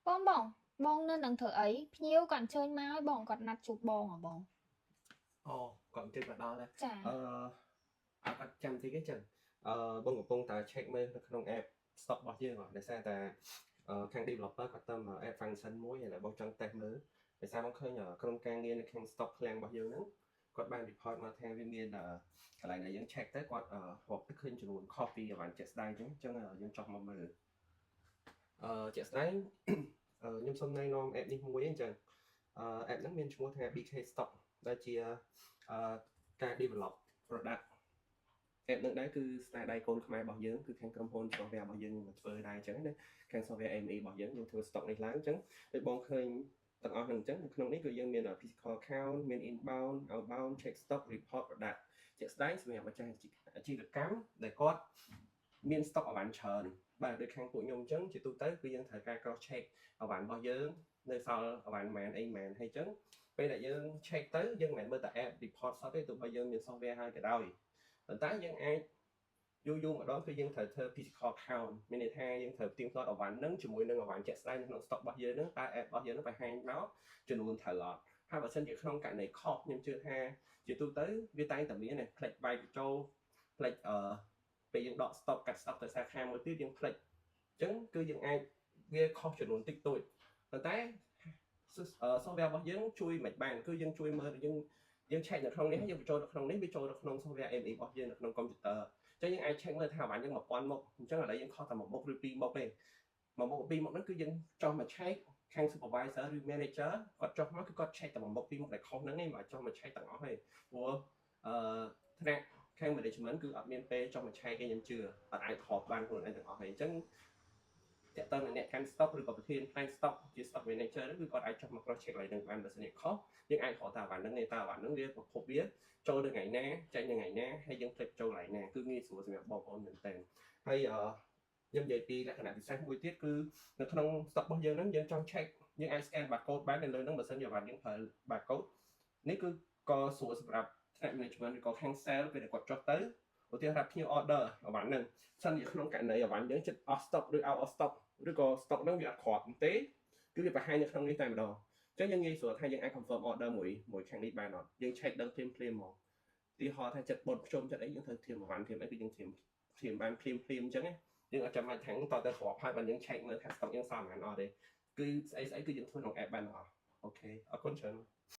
បងបងបងនៅនឹងធ្វើអីភ្ញៀវគាត់អញ្ជើញមកឲ្យបងគាត់ណាត់ជួបបងហ៎បង អូគាត់អញ្ជើញមកដល់ដែរ ចា អឺអត់អត់ចាំតិចទេចឹងអឺបងកំពុងតែ check មើលនៅក្នុង app stock របស់យើងហ៎ដោយសារតែខាង developer គាត់ទៅ add function មួយហើយបងចង់ test មើលដោយសារបងឃើញក្រុមការងារនៅខាង stock ឃ្លាំងរបស់យើងហ្នឹងគាត់បាន report មកថាវាមានកន្លែងដែលយើង check ទៅគាត់រាប់ទៅឃើញចំនួនខុសពីអីវ៉ាន់ជាក់ស្ដែងចឹងចឹងយើងចង់មកមើលជាក់ស្ដែង ខ្ញុំសូមណែនាំ app នេះមួយអញ្ចឹងapp ហ្នឹងមានឈ្មោះថា BK Stock ដែលជាការ develop product app ហ្នឹងដែរគឺស្នាដៃកូនខ្មែររបស់យើងគឺខាងក្រុមហ៊ុន software របស់យើងមកធ្វើដែរអញ្ចឹងណាខាង software AME របស់យើងយើងធ្វើ stock នេះឡើងអញ្ចឹងដូចបងឃើញទាំងអស់ហ្នឹងអញ្ចឹងនៅក្នុងនេះគឺយើងមាន physical count មាន inbound, outbound, check stock, report product ជាក់ស្ដែងសម្រាប់ម្ចាស់អាជីវកម្មដែលគាត់មាន stock អីវ៉ាន់ច្រើនបាទដូចខាងពួកខ្ញុំអញ្ចឹងជាទូទៅគឺយើងត្រូវការ cross check អីវ៉ាន់របស់យើងនៅសល់អីវ៉ាន់ប៉ុន្មានអីប៉ុន្មានហើយអញ្ចឹងពេលដែលយើង check ទៅយើងមិនមែនមើលតែ app report សោះទេទោះបីយើងមាន software ហើយក៏ដោយប៉ុន្តែយើងអាចយូរយូរម្ដងគឺយើងត្រូវធ្វើ physical count មានន័យថាយើងត្រូវផ្ទៀងផ្ទាត់អីវ៉ាន់ហ្នឹងជាមួយនឹងអីវ៉ាន់ជាក់ស្ដែងនៅក្នុង stock របស់យើងហ្នឹងតើ app របស់យើងហ្នឹងបង្ហាញមកចំនួនត្រូវអត់ហើយបើសិនជាក្នុងករណីខុសខ្ញុំជឿថាជាទូទៅវាតែងតែមានផ្លេចបែកបញ្ចូលផ្លេចពេលយើងដក stock កាត់ stock ទៅសាខាមួយទៀតយើងផ្លេចអញ្ចឹងគឺយើងអាចវាខុសចំនួនតិចតួចប៉ុន្តែ software របស់យើងជួយមិនបានគឺយើងជួយមើលយើងយើង check នៅក្នុងនេះយើងបញ្ចូលនៅក្នុងនេះវាចូលនៅក្នុង software AME របស់យើងនៅក្នុង computer អញ្ចឹងយើងអាច check មើលថាអីវ៉ាន់យើង1000មុខអញ្ចឹងឥឡូវយើងខុសតែមួយមុខឬពីរមុខទេមួយមុខពីរមុខហ្នឹងគឺយើងចុះមក check ខាង supervisor ឬ manager គាត់ចុះមកគឺគាត់ check តែមួយមុខពីរមុខដែលខុសហ្នឹងឯងមិនចុះមក check ទាំងអស់ទេព្រោះថ្នាក់ខាង management គឺអត់មានពេលចុះមក check ទេខ្ញុំជឿអត់អាចខកបានខ្លួនឯងទាំងអស់ទេអញ្ចឹង តាក់ទងនឹងអ្នកកាន់ stock ឬក៏ប្រធានផ្នែក stock ជា stock manager ហ្នឹងគឺគាត់អាចចុះមក cross check កន្លែងហ្នឹងបានបើសិនជាខុសយើងអាចរកតាអីវ៉ាន់ហ្នឹងទេតើអីវ៉ាន់ហ្នឹងវាប្រភពវាចូលនៅថ្ងៃណាចេញនៅថ្ងៃណាហើយយើងផ្លេចចូលកន្លែងណាគឺងាយស្រួលសម្រាប់បងប្អូនមែនតើហើយអឺខ្ញុំនិយាយពីលក្ខណៈពិសេសមួយទៀតគឺនៅក្នុង stock របស់យើងហ្នឹងយើងចង់ check យើងអាច scan barcode បាននៅលើហ្នឹងបើសិនជាអីវ៉ាន់យើងប្រើ barcode នេះគឺក៏ស្រួលសម្រាប់ថ្នាក់ management ឬក៏ខាង sale ពេលដែលគាត់ចុះទៅឧទាហរណ៍ភ្ញៀវ order អីវ៉ាន់ហ្នឹងសិនជាក្នុងករណីអីវ៉ាន់យើងចិត្តអស់ stock ឬ out of stock ឬក៏ stock ហ្នឹងវាអត់គ្រាប់ទេគឺវាបង្ហាញនៅក្នុងនេះតែម្ដងអញ្ចឹងយើងងាយស្រួលថាយើងអាច confirm order មួយមួយខាងនេះបានអត់យើង check ដឹងភ្លាមភ្លាមហ្មងទីហោថាចិត្តបុតភ្ជុំចិត្តអីយើងត្រូវធៀមអីវ៉ាន់ធៀមអីគឺយើងធៀមធៀមបានភ្លាមភ្លាមអញ្ចឹងណាយើងអត់ចាំបាច់ថាតទៅគ្រាប់ហើយបានយើង check មើលថា stock យើងសល់ប៉ុន្មានអត់ទេគឺស្អីស្អីគឺយើងធ្វើក្នុង app បានទាំងអស់OK អរគុណច្រើន។